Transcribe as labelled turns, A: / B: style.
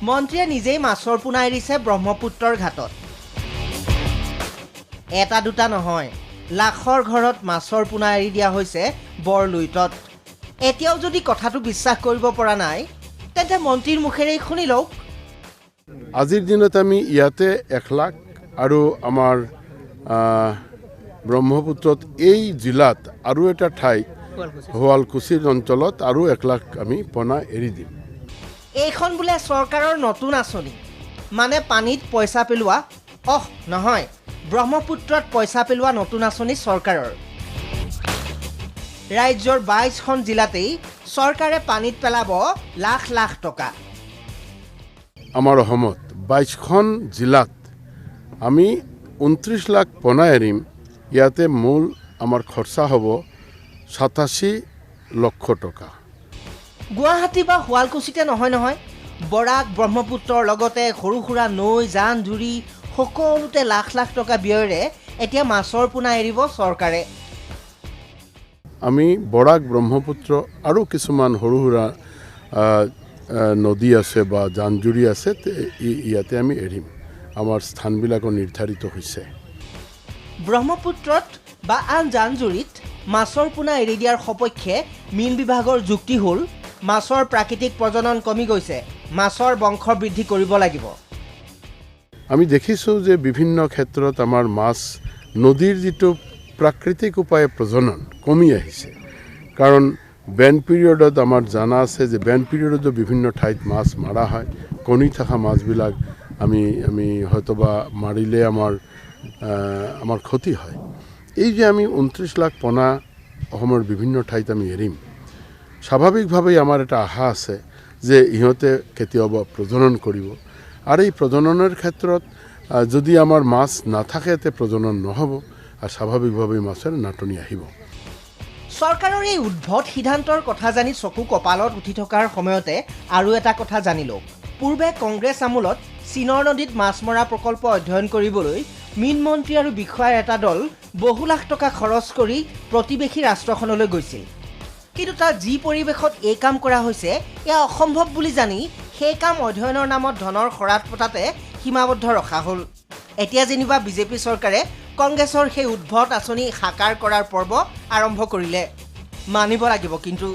A: মন্ত্ৰীয়ে নিজেই মাছৰ পোনা এৰিছে ব্ৰহ্মপুত্ৰৰ ঘাটত। এটা দুটা নহয়, লাখৰ ঘৰত মাছৰ পোনা এৰি দিয়া হৈছে বৰলুইতত। এতিয়াও যদি কথাটো বিশ্বাস কৰিব পৰা নাই, তেন্তে মন্ত্ৰীৰ মুখেৰেই শুনি লওক।
B: আজিৰ দিনত আমি ইয়াতে 1 লাখ আৰু আমাৰ ব্ৰহ্মপুত্ৰত এই জিলাত আৰু এটা ঠাইত শুৱালকুছিৰ অঞ্চলত আৰু 1 লাখ আমি পোনা এৰি দিম।
A: এইখন বোলে চৰকাৰৰ নতুন আঁচনি, মানে পানীত পইচা পেলোৱা, অহ নহয়, ব্ৰহ্মপুত্ৰত পইচা পেলোৱা নতুন আঁচনি চৰকাৰৰ। ৰাজ্যৰ 22খন জিলাতেই চৰকাৰে পানীত পেলাব লাখ লাখ টকা।
B: আমাৰ অসমত 22খন জিলাত আমি 29 লাখ পোনা এৰিম। ইয়াতে মূল আমাৰ খৰচা হ'ব 87 লক্ষ টকা।
A: গুৱাহাটী বা শুৱালকুছিতে নহয় নহয়, বৰাক ব্ৰহ্মপুত্ৰৰ লগতে সৰু সুৰা নৈ জান জুৰি সকলোতে লাখ লাখ টকা ব্যয়েৰে এতিয়া মাছৰ পোনা এৰিব চৰকাৰে।
B: আমি বৰাক ব্ৰহ্মপুত্ৰ আৰু কিছুমান সৰু সুৰা নদী আছে বা জান জুৰি আছে, ইয়াতে আমি এৰিম। আমাৰ স্থানবিলাকো নিৰ্ধাৰিত হৈছে।
A: ব্ৰহ্মপুত্ৰত বা আন জান জুৰিত মাছৰ পোনা এৰি দিয়াৰ সপক্ষে মীন বিভাগৰ যুক্তি হ'ল মাছৰ প্ৰাকৃতিক প্ৰজনন কমি গৈছে, মাছৰ বংশ বৃদ্ধি কৰিব লাগিব।
B: আমি দেখিছোঁ যে বিভিন্ন ক্ষেত্ৰত আমাৰ মাছ নদীৰ যিটো প্ৰাকৃতিক উপায়ে প্ৰজনন কমি আহিছে। কাৰণ বেন পিৰিয়ডত আমাৰ জানা আছে যে বেন পিৰিয়ডতো বিভিন্ন ঠাইত মাছ মাৰা হয়। কণী থকা মাছবিলাক আমি হয়তোবা মাৰিলে আমাৰ ক্ষতি হয়। এই যে আমি 29 লাখ পোনা অসমৰ বিভিন্ন ঠাইত আমি এৰিম, স্বাভাৱিকভাৱেই আমাৰ এটা আশা আছে যে ইহঁতে কেতিয়াবা প্ৰজনন কৰিব। আৰু এই প্ৰজননৰ ক্ষেত্ৰত যদি আমাৰ মাছ নাথাকে তে প্ৰজনন নহ'ব আৰু স্বাভাৱিকভাৱেই মাছৰ নাটনি আহিব।
A: চৰকাৰৰ এই উদ্ভট সিদ্ধান্তৰ কথা জানি চকু কপালত উঠি থকাৰ সময়তে আৰু এটা কথা জানি লওক। পূৰ্বে কংগ্ৰেছ আমোলত চীনৰ নদীত মাছ মৰা প্ৰকল্প অধ্যয়ন কৰিবলৈ মীন মন্ত্ৰী আৰু বিষয়াৰ এটা দল বহু লাখ টকা খৰচ কৰি প্ৰতিবেশী ৰাষ্ট্ৰখনলৈ গৈছিল। কিন্তু তাত যি পৰিৱেশত এই কাম কৰা হৈছে এয়া অসম্ভৱ বুলি জানি সেই কাম অধ্যয়নৰ নামত ধনৰ শৰাধ পতাতে সীমাবদ্ধ ৰখা হ'ল। এতিয়া যেনিবা বিজেপি চৰকাৰে কংগ্ৰেছৰ সেই উদ্ভট আঁচনি সাকাৰ কৰাৰ পৰ্ব আৰম্ভ কৰিলে, মানিব লাগিব কিন্তু।